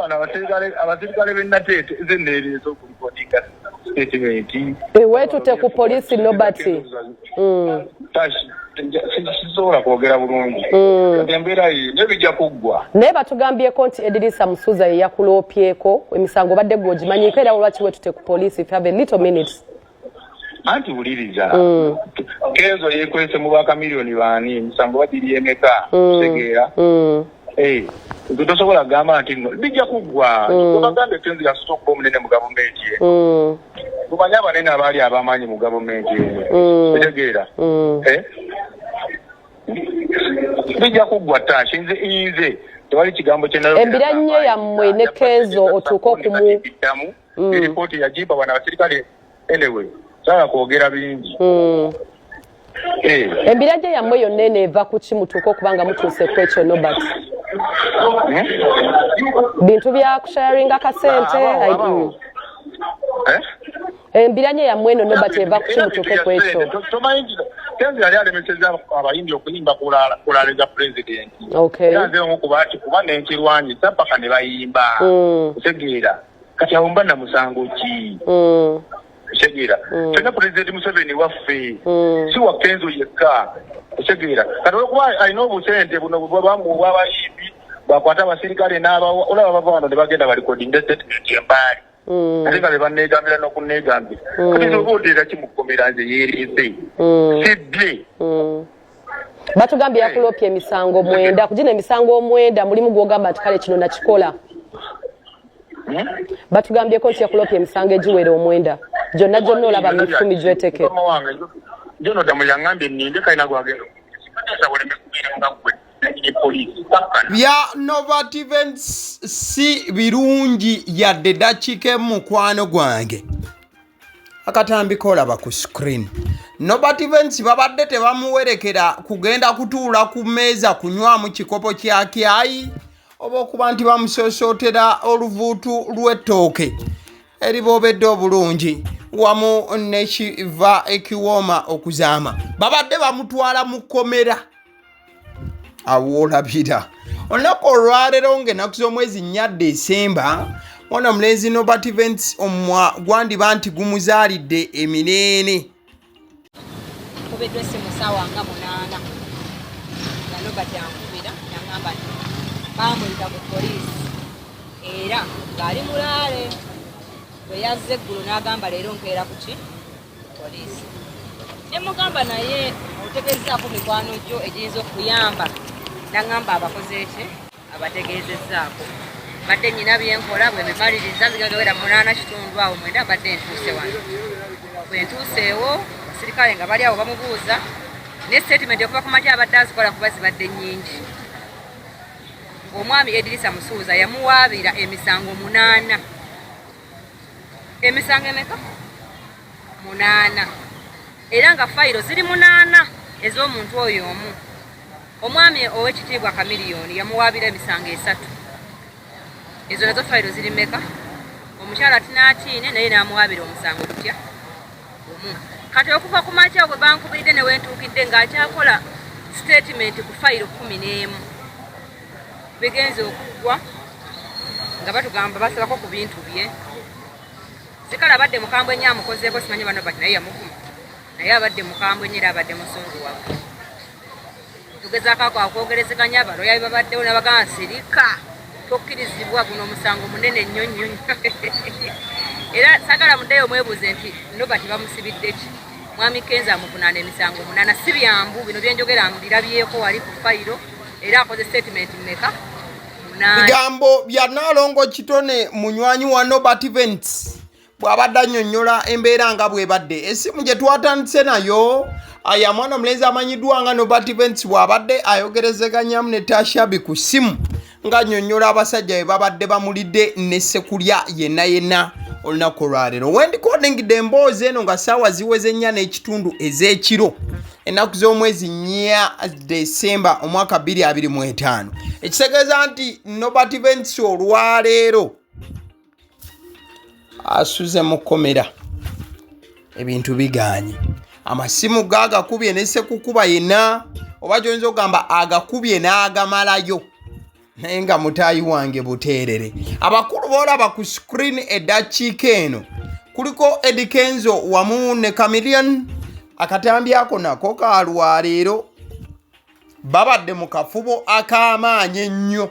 Wano abasirikale b'enateete ze neereese okulikodinga sitatimenti. Weetute ku poliisi, Nobert. Sisobola kwogera bulungi. Kati embeera ye naye bijja kuggwa. Naye batugambyeko nti Edirisa Musuuza ye yakuloopyeko emisango, obadde gwe ogimanyiiko, era lwaki weetute ku poliisi? If you have a little minute. Anti wuliriza, Kenzo yeekwese mu bakamiliyoni baani, emisango bagiri emeka? Kitegeera? Gwe tosobola kugamba nti nno bijja kuggwa. Bagambye Kenzo yasoose okuba omunene mu gavumenti eno. Tumanyi abanene abaali ab'amaanyi mu gavumenti eno, kitegeera? Eh? Bijja kuggwa, Tashi. Nze tewali kigambo kye nayogera. Embiranye yammwe ne Kenzo otuuke okumu Ddamu eripooti yagimpa wano abasirikale. Anyway, saala kwogera bingi. Eh. Embiranye yammwe yonna eno eva ku ki mutuuke okuba nga mutuuse ku ekyo, Nobert? Bintu bya kusharinga kasente? Abawo, abawo. Eh? Embiranye yammwe eno, Nobert, eva ku ki mutuuke ku ekyo? Tomanyi nti Kenzo yali alemeseza abayimbi okuyimba ku rally za pulezidenti? Era nze omu kuba nti kuba nenkirwanyisa paka ne bayimba. Otegeera? Kati awo mba namusango ki? Otegeera? Fenna Pulezidenti Museveni waffe, si wa Kenzo yekka, otegeera? Kati olwokuba alina obusente buno bwabamu obw'abayimbi, bwakwata abasirikale n'abawa, olaba bava wano ne bagenda balikodinga statement embaali, ate nga be banneegambira n'okunneegambira. Kati nze oba oteera ki mukomera? Nze yeereese, sibbye. Batugambye yakuloopya emisango 9. Ku gino emisango 9, mulimu gw'ogamba nti kale kino nakikola? Batugambyeko nti yakuloopya emisango egiwera 9, gyonna gyonna olaba mifumi gyeteke. Mukama wange Jonodamu yaŋŋambye nninde, kalina gwagenda oleme kubeera nga ggwe nanyini poliisi kakkana. Bya Nobert Events si birungi yadde dakiika emu. Mukwano gwange, akatambi kolaba ku screen, Nobert Events babadde tebamuwerekera kugenda kutuula ku mmeeza kunywamu kikopo kya kyayi oba okuba nti bamusoosootera oluvuutu lw'ettooke eriboobedde obulungi wamu n'ekiva ekiwooma okuzaama. Babadde bamutwala mu kkomera. Awoolabira olunaku olwaleero ng'ennaku z'omwezi 4 Desemba, mwana omulenzi Nobert Events omumwa gwandiba nti gumuzaalidde emineene. Nkubiddwa essimu saawa nga 8 nga Nobert ankubira, naŋŋamba nti baamuyita ku poliisi era ng'ali mu rally. Bwe yazza eggulo n'agamba, "Leero nkeera ku ki poliisi." Ne mugamba, "Naye otegeezzaako mikwano gyo egiyinza okuyamba?" Naŋŋamba abakoze eki, abategeezezzaako. Badde nyina byenkola, bwe bimaliriza zigagawera 8:15 awo 9 badde ntuuse wano. Bwe ntuuseewo, abasirikale nga bali awo bamubuuza ne statement okuva ku makya abadde azikola kuba zibadde nnyingi. Omwami Edirisa Musuuza yamuwaabira emisango 8. Emisango emeka? 8. Era nga fayiro ziri 8 ez'omuntu oyo omu. Omwami ow'ekitiibwa Kamiliyoni yamuwaabira emisango 3. Ezo nazo fayiro ziri meka? Omukyala Tinaatiine naye n'amuwaabira omusango gutya? Gumu. Kati okuva ku makya bwe bankubiridde ne wentuukidde ng'akyakola statement ku fayiro 11. Bigenze okuggwa nga batugamba basabako ku bintu bye. Sikala abadde mukambwe nnyo, amukozeeko simanyi bano bati, naye yamuvuma, naye abadde mukambwe nnyo era abadde musunguwavu. Tugezaako ako akwogerezeganya, abaloya be babaddewo nabagamba, "Sirika, tokkirizibwa, guno omusango munene nnyo nnyo nnyo." Era sagala muddeyo mwebuuze nti Nobert bamusibidde ki. Mwami Kenzo amuvunaana emisango 8. Si byambu bino byenjogera, mbirabyeko wali ku fayiro. Era akoze statement mmeka? 8. Bigambo bya Naalongo Kitone, munywanyi wa Nobert Events, bw'abadde annyonnyola embeera nga bw'ebadde. Essimu gye twatandise nayo aya mwana omulenzi amanyiddwa nga Nobert Events bw'abadde ayogerezeganyamu ne Tashabi ku ssimu ng'annyonnyola abasajja bwe babadde bamulidde ne sekulya yenna yenna olunaku olwaleero. Wendikodingidde emboozi eno nga ssaawa ziweze 4:30 ez'ekiro, ennaku z'omwezi 4 Desemba omwaka 2025, ekitegeeza nti Nobert Events olwaleero asuze mu kkomera. Ebintu bigaanye, amasimu gaagakubye ne sekukuba yenna, oba gyoyinza okugamba agakubye n'agamalayo. Naye nga mutaayi wange buteerere. Abakulu boolaba ku screen eddakiika eno kuliko Eddy Kenzo wamu ne Chameleone. Akatambi ako nako ka lwaleero, babadde mu kafubo ak'amaanyi ennyo.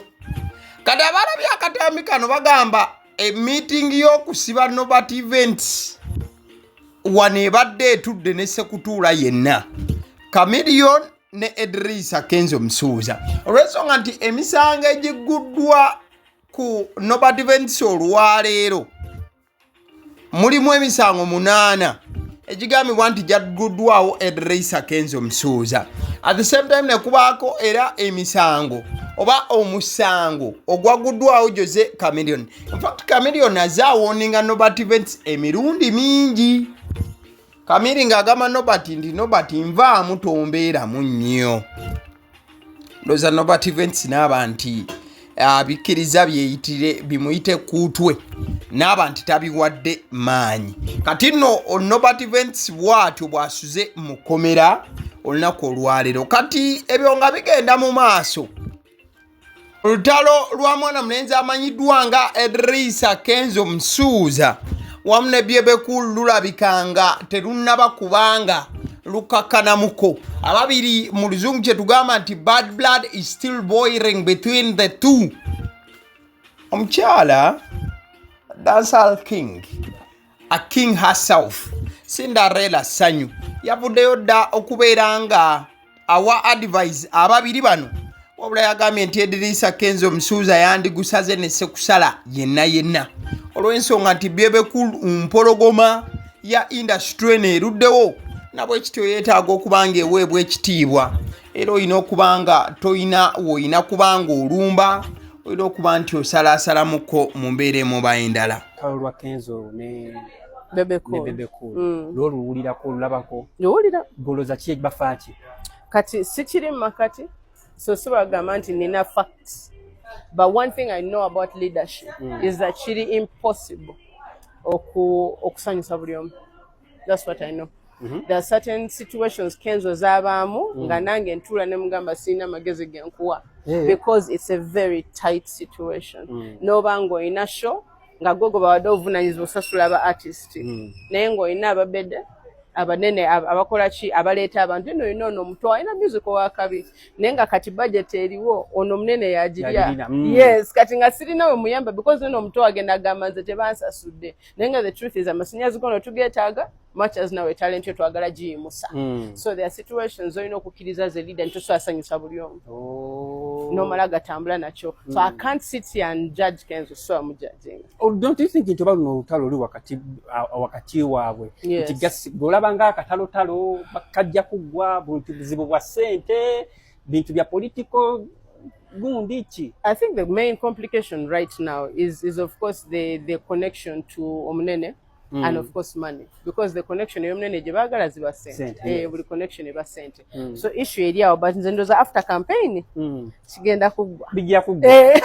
Kati abalabye akatambi kano bagamba emiitingi y'okusiba Nobert Events wano ebadde etudde ne sekutuula yenna Chameleone ne Edrisa Kenzo Musuuza, olw'ensonga nti emisango egigguddwa ku Nobert Events olwaleero mulimu emisango 8 egigambibwa nti gyagguddwawo Edrisa Kenzo Musuuza. At the same time nekubaako era emisango oba omusango ogwagguddwawo Jose Chameleone. In fact, Chameleone azze awarninga Nobert Events emirundi mingi. Kamiri ng'agamba Nobert nti, "Nobert, nvaamu, tombeeramu nnyo." Ndowooza Nobert Events n'aba nti abikkiriza byeyitire bimuyite kuutwe, n'aba nti tabiwadde maanyi. Kati nno Nobert Events bw'atyo bw'asuze mu kkomera olunaku olwaleero. Kati ebyo nga bigenda mu maaso, olutalo lwa mwana mulenzi amanyiddwa nga Edrisa Kenzo Musuuza wamu ne Bebe Cool lulabika nga terunnaba, kubanga lukakkanamuko ababiri. Mu Luzungu kye tugamba nti bad blood is still boiling between the two. Omukyala dancehall king, a king herself, Cinderella Sanyu, yavuddeyo dda okubeera nga awa advice ababiri bano, wabula yagambye nti Edirisa Kenzo Musuuza yandigusaze ne sekusala yenna yenna, olw'ensonga nti Bebe Cool mpologoma ya industry eno eruddewo, nabwekityo yeetaaga okuba nga eweebwa ekitiibwa, era olina okuba nga toyina woyina kuba nga olumba, olina okuba nti osalaasalamuko mu mbeera emu oba endala. Olutalo lwa Kenzo ne Bebe ne Cool. Bebe Cool lwoluwulirako, olulabako? Owulira. Goloza ki, bafa ki? Kati sikiri mu makati, so sibagamba nti nina facts, but one thing I know about leadership is that kiri impossible okusanyusa buli omu. That's what I know. There are certain situations Kenzo z'abaamu nga nange ntuula ne mugamba sirina magezi genkuwa because it's a very tight situation. N'oba ng'olina show nga gwe gwe bawadde obuvunanyizibwa osasula aba artist, naye ng'olina ababedde abanene abakola ki, abaleeta abantu eno, olina ono omuto alina music owakabi, naye nga kati budget eriwo ono omunene yagirya. Yagirina. Yes, kati nga sirina we muyamba because ono omuto agenda agamba nze tebansasudde, naye nga the truth is amasannyalaze gono tugeetaaga much as nawe talent yo twagala giyimusa. So there are situations olina okukkiriza as a leader nti tosobola sanyusa buli omu. Nomala gatambula nakyo. So I can't sit here and judge Kenzo, so amujudginga. Oh, don't you think nti oba luno olutalo luli wakati waabwe Yes. nti gweolaba nga akatalotalo kajja kuggwa buntu buzibu bwa ssente, bintu bya political gundi ki? I think the main complication right now is of course the connection to Omunene and of course money, because the connection y'Omunene gye baagala ziba sente. Sente, Eh, yes. buli connection eba sente. So issue eri awo, but nze ndowooza after campaign kigenda kuggwa. Bijja kuggwa. Eh.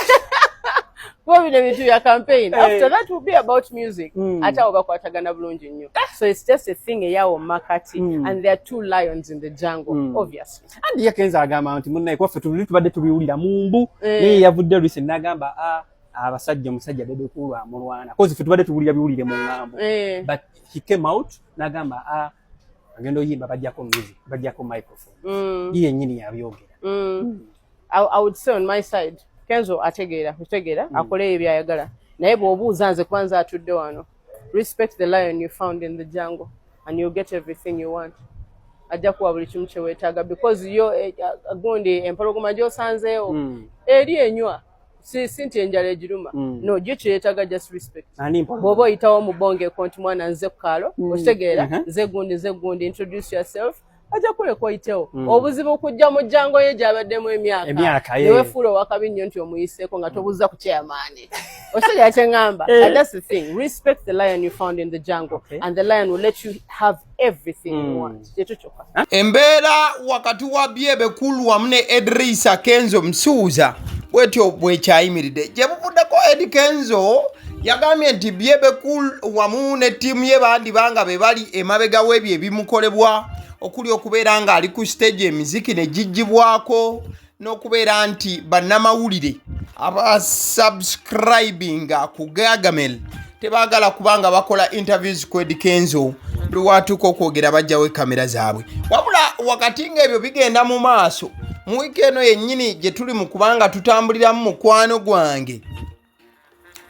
Kuba bino ebintu bya campaign. Eh. After that will be about music. Ate awo bakwatagana bulungi nnyo. So it's just a thing eyawo makati and there are two lions in the jungle, obviously. Andi ye Kenzo agamba nti munnaye kwaffe tuli tubadde tubiwulira mu mbu, Eh. naye yavudde lwise n'agamba, "Ah, abasajja, omusajja Bebe Cool amulwana," 'cause ffe tubadde tuwulira biwulire mu ŋŋambo. Eh. But he came out n'agamba, "Ah, agenda oyimba bajjako music, bajjako microphone." Ye yennyini yabyogera. I would say on my side, Kenzo ategeera, otegeera, akole ebyo byayagala. Naye bw'obuuza nze, kuba atudde wano, respect the lion you found in the jungle and you'll get everything you want. Ajja kuwa buli kimu kye weetaaga because yo gundi empologoma gy'osanzeewo eri enywa, si nti enjala egiruma. No, gyo kyeyeetaaga just respect. Ani mpologoma? Bw'oba oyitawo mu bongeko nti mwana nze ku kaalo, okitegeera, nze gundi, nze gundi, introduce yourself, ajja kuleka oyitewo. Obuzibu okujja mu jjango ye gy'abaddemu emyaka, Emyaka, ye. newefuula owakabi nnyo nti omuyiseeko nga tobuuza ku chairman. Okitegeera kye ŋŋamba? Eh. And that's the thing, respect the lion you found in the jungle and the lion will let you have everything you want. Kyekyo kyokka. Embeera wakati wa Bebe Cool wamu ne Edrisa Kenzo Musuuza bwetyo bwekyayimiridde. Gye buvuddeko Edi Kenzo yagambye nti Bebe Cool wamu ne ttiimu ye bandibanga be bali emabega w'ebyo ebimukolebwa, okuli okubeera ng'ali ku stage emiziki ne giggyibwako, n'okubeera nti bannamawulire Abasubscribinga ku Gagamel tebaagala kubanga bakola interviews ku Eddy Kenzo, buli watuuka okwogera bajjawo ekamera zaabwe. Wabula wakati ng'ebyo bigenda mu maaso, mu wiiki eno yennyini gye tuli mu kubanga tutambuliramu, mukwano gwange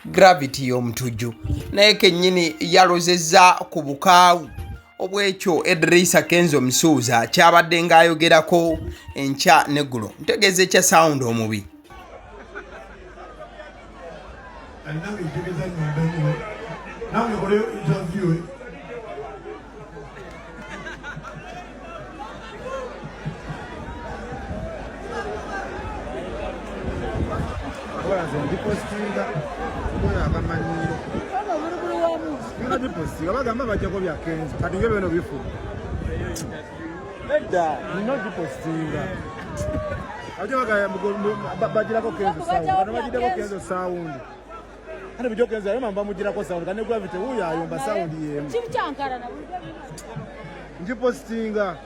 Gravity y'Omutujju naye kennyini yalozezza ku bukaawu obwekyo Edrisa Kenzo Musuuza kyabadde ng'ayogerako enkya neggulo, ntegeeza ekya sound omubi. Nange ntegeza nyumba nange koleyo interview. Nze ndipositinga oyo abamanyiiro nga dipositinga bagamba bajjako bya Kenzo, kati nge bino bifu nedda nina odipositinga ate bagirako Kenzo sound, bano bagirako Kenzo sound ate bulijjo Kenzo ayomba bamugirako sound, kane Gravity wuuyo ayomba sound yemu ngipositinga.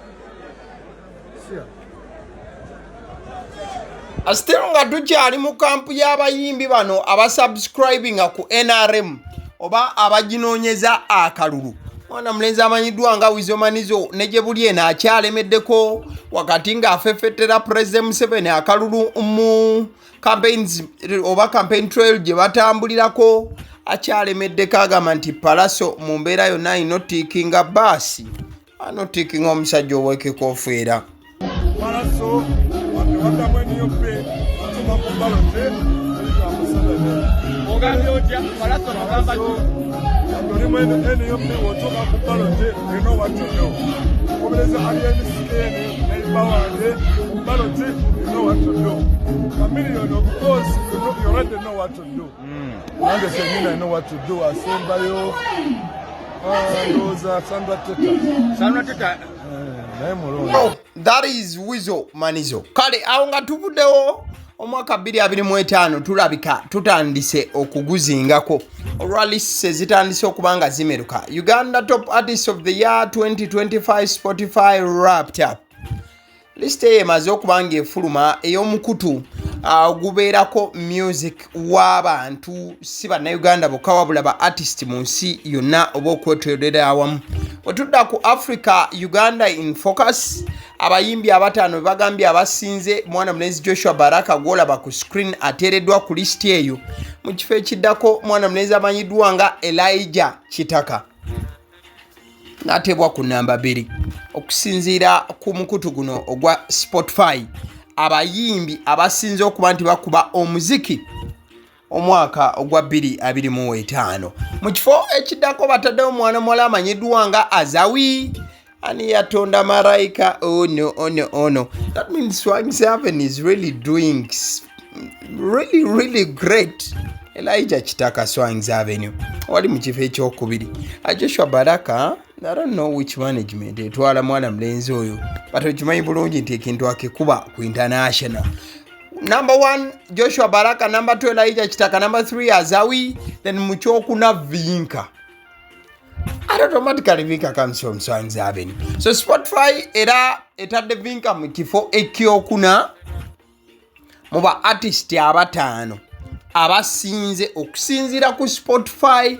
Still nga tukyali mu kampu y'abayimbi bano abasubscribinga ku NRM oba abaginoonyeza akalulu, mwana mulenzi amanyiddwa nga Weasel Manizo ne gye buli eno akyalemeddeko wakati ng'afeffettera President Museveni akalulu mu campaigns oba campaign trail gye batambulirako, akyalemeddeko. Agamba nti Pallaso mu mbeera yonna alina otiikinga baasi anotiikinga omusajja ow'ekikoofiira. Pallaso waddamu NUP otuuka ku ballot. Ogambye otya? Pallaso bagamba ki? Olimu NUP, wotuuka ku ballot, you know what to do. Kubiriza Alien Skin neighbor wange ku ballot, you know what to do. Chameleone, of course, you already know what to do. Nange senyini I know what to do. Asembayo ndowooza Sandra Teta. Sandra Teta. Naye mulongo. Oh, that is Weasel Manizo. Kale awo nga tuvuddewo, omwaka 2025 tulabika tutandise okuguzingako olwa lists ezitandise okuba nga zimeruka. Uganda Top Artist of the Year 2025 Spotify Wrapped Up list eyo emaze okuba nga efuluma, ey'omukutu ogubeerako music w'abantu si Bannayuganda bokka wabula ba artist mu nsi yonna oba okwetolera awamu. Wetudda ku Africa, Uganda in Focus, abayimbi abataano be bagambye abasinze, mwana mulenzi Joshua Baraka gwolaba ku screen ateereddwa ku lisiti eyo. Mu kifo ekiddako, mwana mulenzi amanyiddwa nga Elijah Kitaka n'ateebwa ku namba 2 okusinziira ku mukutu guno ogwa Spotify, abayimbi abasinze okuba nti bakuba omuziki omwaka ogwa 2025. Mu kifo ekiddako bataddewo mwana muwala amanyiddwa nga Azawi, ani yatonda Marayika ono ono ono. That means Swangz Avenue is really doing really really great. Elijah Kitaka, Swangz Avenue wali mu kifo ekyokubiri. Joshua Baraka, I don't know which management etwala mwana mulenzi oyo, but okimanyi bulungi nti ekintu akikuba ku international. Number one Joshua Baraka, number two Elijah Kitaka, number three Azawi, then mu kyokuna Vinka, and automatically Vinka comes from Swangz Avenue. So Spotify era etadde Vinka mu kifo ekyokuna mu ba artist abataano abasinze okusinziira ku Spotify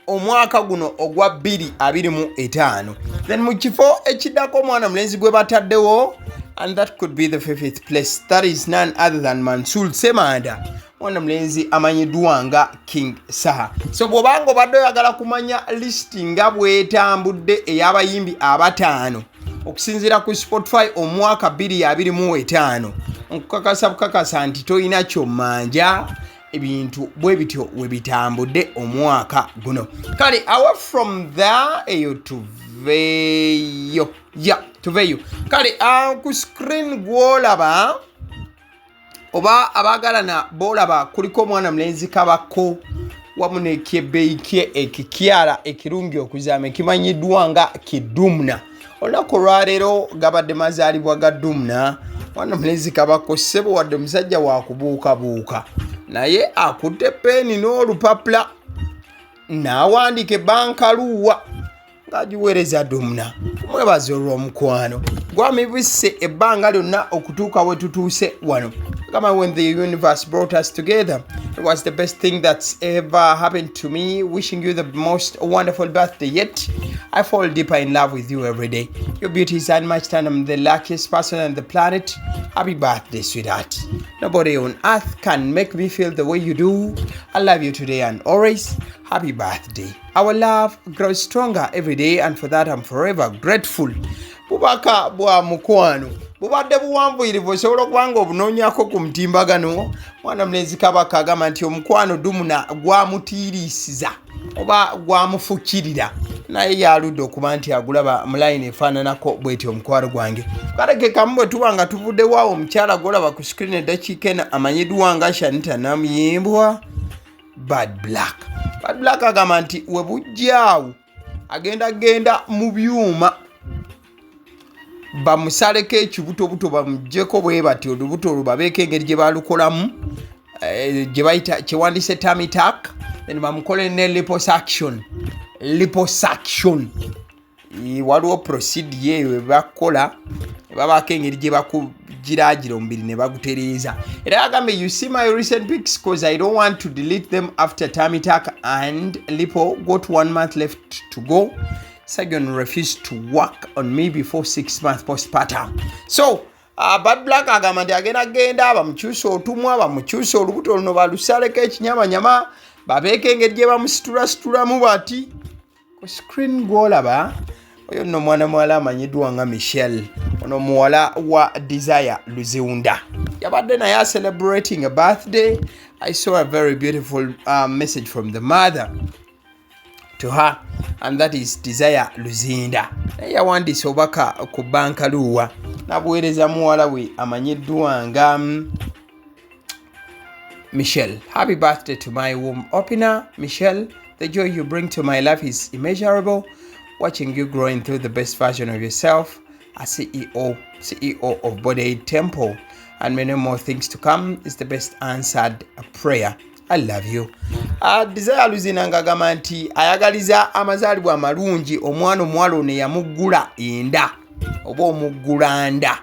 omwaka guno ogwa 2025. Then mu kifo ekiddako, omwana mulenzi gwe bataddewo, and that could be the fifth place, that is none other than Mansul Semanda, mwana mulenzi amanyiddwa nga King Saha. So bw'obanga obadde oyagala kumanya lisiti nga bwetambudde ey'abayimbi abataano okusinziira ku Spotify omwaka 2025, nkukakasa bukakasa nti tolina kyommanja, ebintu bwe bityo we bitambudde omwaka guno. Kale away from there, eyo tuveeyo ya tuveeyo. Kale ku screen gwolaba oba abaagalana boolaba kuliko omwana mulenzi Kabako wamu nekyebbeeyi kye ekikyala ekirungi okuzaama ekimanyiddwa nga Kidumna. Olunaku olwaleero gabadde mazaalibwa ga Dumna. Mwana mulenzi Kabako ssebo, wadde omusajja wakubuukabuuka, naye akutte peeni n'olupapula n'awandiika ebbankaluwa ng'agiweereza Dumna kumwebaza olw'omukwano gwamibisse ebbanga lyonna okutuuka we tutuuse wano. Agamba, "When the universe brought us together, it was the best thing that's ever happened to me. Wishing you the most wonderful birthday yet. I fall deeper in love with you every day. Your beauty is unmatched and I'm the luckiest person on the planet. Happy birthday, sweetheart. Nobody on earth can make me feel the way you do. I love you today and always. Happy birthday. Our love grows stronger every day and for that I'm forever grateful." Bubaka bwa mukwano bubadde buwanvuyirivu, osobola okuba nga obunoonyako ku mutimbagano. Mwana mulenzi Kabaka agamba nti omukwano Dumuna gwamutiirisiza oba gwamufukirira, naye yaludde okuba nti agulaba mu layini efaananako bweti. Omukwano gwange kaleke kamu. Bwe tuba nga tuvuddewo, omukyala gwolaba ku screen eddakiika eno amanyiddwa nga Shanita Namuyimbwa Bad Black. Bad Black agamba nti we bujjaawo agenda genda mu byuma bamusaleko ekibutobuto, bamugjeko bwe bati olubuto olwo, babeeko engeri gye balukolamu gye bayita kyewandise tummy tuck, then bamukole ne liposuction. Liposuction, waliwo procedure eyo ebakola, babaako engeri gye bakugiragira omubiri ne bagutereeza. Era agambye, "You see my recent pics 'cause I don't want to delete them after tummy tuck and lipo. Got one month left to go. Surgeon refused to work on me before 6 months postpartum." So Bad Black agamba nti agenda genda bamukyuse otumwa, bamukyuse olubuto luno, balusaleko ekinyamanyama, babeeko engeri gye bamusitulasitulamu bati. Ku screen gwolaba oyo nno mwana muwala amanyiddwa nga Michelle. Ono muwala wa Desire Luzinda, yabadde naye celebrating a birthday. I saw a very beautiful message from the mother to her, and that is Desire Luzinda. Naye yawandiise obubaka ku bankaluwa nabuweereza muwala we amanyiddwa nga Michelle. "Happy birthday to my womb opener, Michelle. The joy you bring to my life is immeasurable. Watching you growing through the best version of yourself, a CEO of Body Temple, and many more things to come is the best answered prayer. I love you." Desire Luzinda ng'agamba nti ayagaliza amazaalibwa amalungi omwana omuwala ono eyamuggula enda oba omuggulanda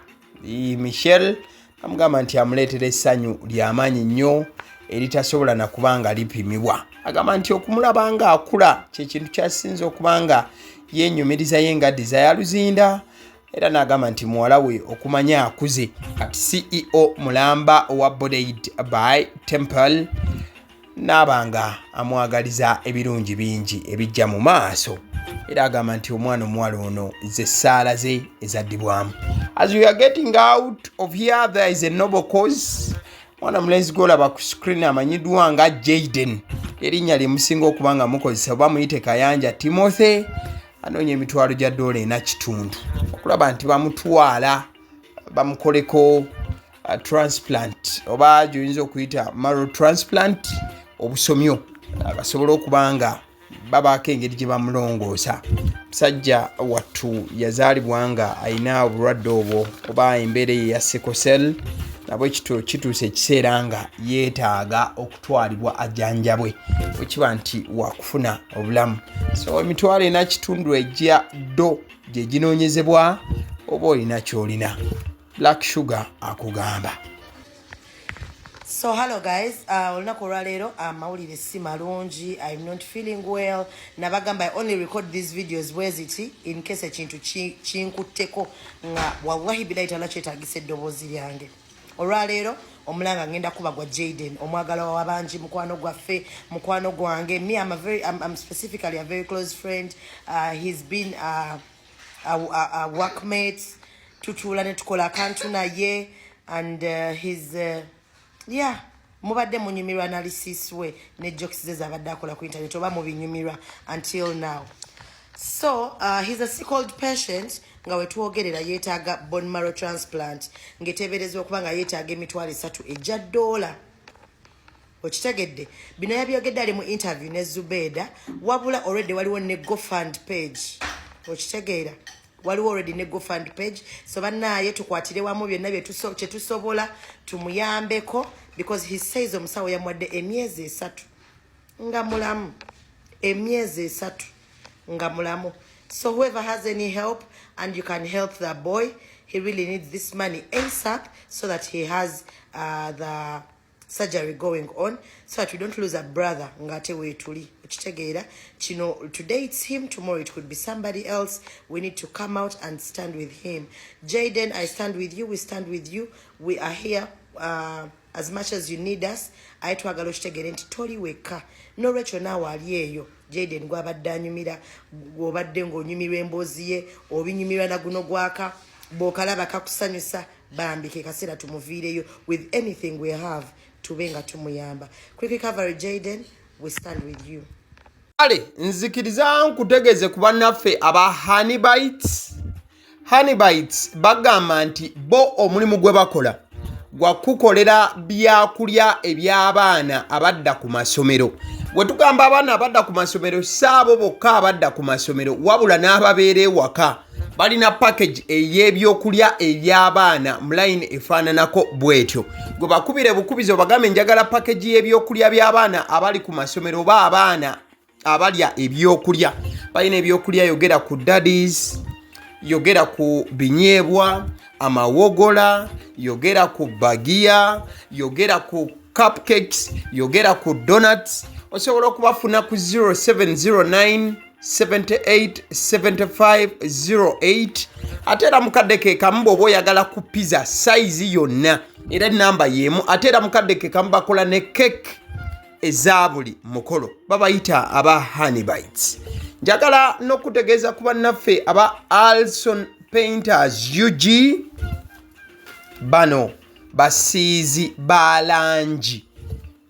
Michelle. Amugamba nti amuleetera essanyu ly'amaanyi nnyo eritasobola nakuba nga lipimibwa. Agamba nti okumulaba nga akula kyekintu kyasinza okuba nga yenyumiriza ye nga Desire Luzinda. Era n'agamba nti muwala we okumanya akuze kati CEO mulamba owa Bodied by Temple, n'aba nga amwagaliza ebirungi bingi ebijja mu maaso. Era agamba nti omwana omuwala ono ze ssaala ze ezaddibwamu. As we are getting out of here, there is a noble cause. Mwana mulenzi gwolaba ku screen amanyiddwa nga Jaden, erinnya lyemusinga okuba nga mukozesa, oba muyite Kayanja Timothy, anoonya emitwalo gya $4.5 okulaba nti bamutwala bamukoleko transplant, oba gyoyinza okuyita marrow transplant, obusomyo, basobole okuba nga babaako engeri gye bamulongoosa. Musajja wattu yazaalibwa nga alina obulwadde obwo oba embeera eyo eya sickle cell, nabwe kityo kituusa ekiseera nga yeetaaga okutwalibwa ajjanjabwe bwekiba nti wakufuna obulamu. So 4.5 ejja ddo gye ginoonyezebwa, oba olina kyolina. Black Sugar akugamba. So hello guys, olunaku olwaleero amawulire si malungi. I'm not feeling well. Nabagamba I only record these videos bweziti in case ekintu kinkutteko nga wallahi bilayi tala kyetagisa eddoboozi lyange. Olwaleero omulanga ngenda kuba gwa Jaden, omwagalwa wabangi, mukwano gwaffe, mukwano gwange. Me, I'm specifically a very close friend. He's been a workmate, tutuula ne tukola akantu naye, and he's yeah, mubadde munyumirwa analysis we ne jokes ze zabadde akola ku internet, oba mubinyumirwa until now. So he's a sickled patient nga wetwogerera yeetaaga bone marrow transplant, ng'eteeberezebwa okuba nga yeetaaga 300,000 ejja ddoola. Okitegedde? Bino yabyogedde ali mu interview ne Zubeda. Wabula already waliwo ne GoFund page. Okitegeera? Waliwo already ne GoFund page. So bannaaye, tukwatire wamu byonna kyetusobola tumuyambeko, because he says omusawo yamuwadde emyezi 3 nga mulamu, emyezi 3 nga mulamu. So whoever has any help and you can help the boy, He really needs this money ASAP so that he has the surgery going on, so that we don't lose a brother ngate wetuli. Okitegeera kino, today it's him, tomorrow it could be somebody else. We need to come out and stand with him. Jaden, I stand with you, we stand with you. We are here as much as you need us. Aye twagala okitegeere nti toli wekka. Nolwekyo naawe ali eyo, Jaden gwabadde anyumira, gwobadde ng'onyumirwa emboozi ye, obinyumirwa na guno gwaka bw'okalaba kakusanyusa, bambi ke kaseera tumuviireyo with anything we have, tube nga tumuyamba. Quick recovery, Jaden, we stand with you. Kale nzikiriza nkutegeeze ku bannaffe aba Honeybites. Honeybites bagamba nti bo omulimu gwe bakola gwa kukolera byakulya eby'abaana abadda ku masomero. Bwe tugamba abaana abadda ku masomero, si abo bokka abadda ku masomero, wabula n'ababeera ewaka. Balina package ey'ebyokulya eby'abaana mu line efaananako bw'etyo. Gwe bakubire bukubizi obagambe, "Njagala package y'ebyokulya by'abaana abali ku masomero oba abaana abalya ebyokulya." Balina ebyokulya, yogera ku daddies, yogera ku binyeebwa, amawogola, yogera ku bagiya, yogera ku cupcakes, yogera ku donuts. Osobola okubafuna ku 0709 78 75 08. Ate era mukadde ke kamu, bw'oba oyagala ku pizza size yonna, era enamba y'emu. Ate era mukadde ke kamu bakola ne cake eza buli mukolo. Babayita aba Honeybites. Njagala n'okutegeeza ku bannaffe aba Alson Painters UG. Bano basiizi ba langi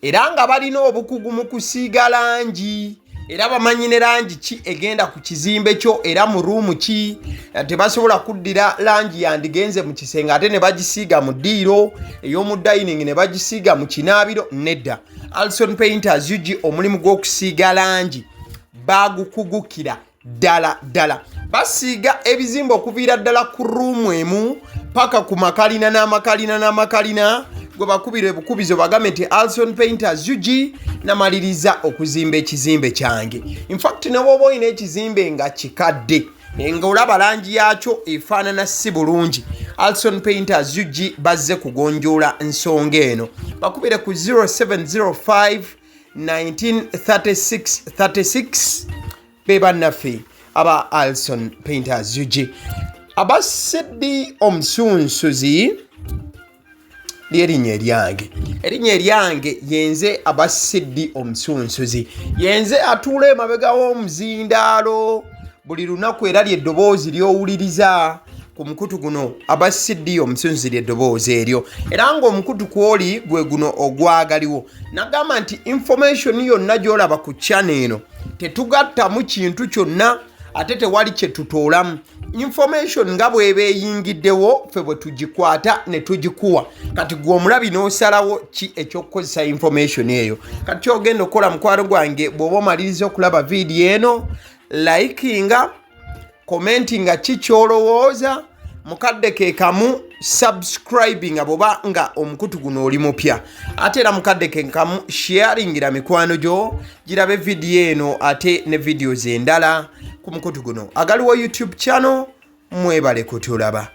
era nga balina obukugu mu kusiiga langi, era bamanyi ne langi ki egenda ku kizimbe kyo era mu room ki. Tebasobola kuddira langi yandigenze mu kisenge ate ne bagisiiga mu ddiiro, ey'omu dining ne bagisiiga mu kinaabiro. Nedda, Alson Painters UG omulimu gw'okusiiga langi bagukugukira ddala ddala. Basiiga ebizimbe okuviira ddala ku room emu paka ku makalina n'amakalina n'amakalina. Gwe bakubira ebukubizo bagambe nti, "Alson Painters UG, namaliriza okuzimba ekizimbe kyange." Infact, ne bwoba olina ekizimbe nga kikadde, ng'olaba langi yakyo efaanana si bulungi, Alson Painters UG bazze kugonjoola nsonga eno. Bakubire ku 0705 1936 36. Be bannaffe aba Alson Painters UG. Abasiddi omusunsuzi lyerinnya eryange, erinnya eryange yenze Abasiddi omusunsuzi, yenze atuula emabega w'omuzindaalo buli lunaku, era lyeddoboozi ly'owuliriza ku mukutu guno. Abasiddi omusunsuzi lyeddoboozi eryo, era ng'omukutu kwoli gwe guno ogwagaliwo. Nagamba nti information yonna gy'olaba ku channel eno, tetugattamu kintu kyonna ate tewali kye tutoolamu. Information nga bw'eba eyingiddewo, ffe bwe tugikwata ne tugikuwa. Kati gwe omulabi n'osalawo ki ekyokukozesa information eyo. Kati kyogenda okukola, mukwano gwange, bw'oba omaliriza okulaba vidiyo eno, likinga, commentinga ki kyolowooza, mukadde ke kamu subscribinga bw'oba nga omukutu guno oli mupya. Ate era mukadde ke kamu sharingira mikwano gyo girabe vidiyo eno ate ne videos endala ku mukutu guno agaliwo YouTube channel. Mwebale kutulaba.